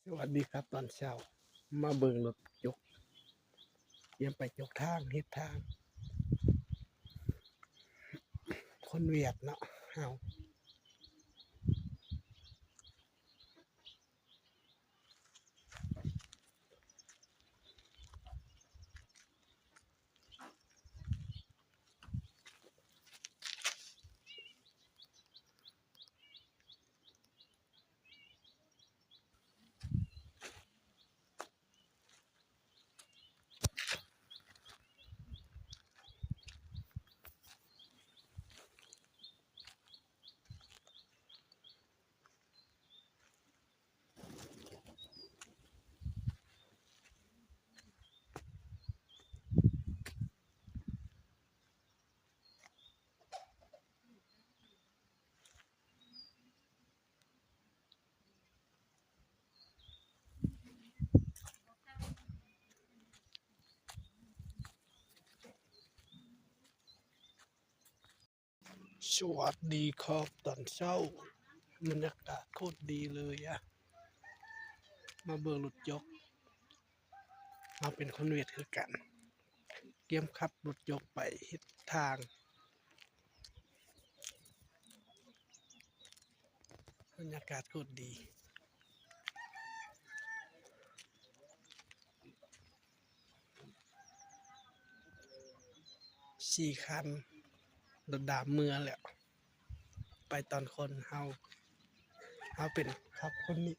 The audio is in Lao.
ສະຫວັດດີຄັບຕອນເຊົ້າ ມາເບິ່ງລົດຈົກ ກຽມໄປຈົກທາງ ເຮັດທາງ ຄົນຫວຽດເນາະເຮົາ. ສະຫວັດດີຄັບຕອນເຊົ້າ ບັນຍາກາດໂຄດດີເລີຍອະ ມາເບິ່ງລົດຈົກ ເຮົາເປັນຄົນຫວຽດຄືກັນ ກຽມຂັບລົດຈົກໄປເຮັດທາງ ບັນຍາກາດໂຄດດີ ສີ່ຄັນ ລົດດຳເມືອແລ້ວ ໄປຕອນຄົນເຮົາ ເຮົາເປັນຂັບຄົນນີ້.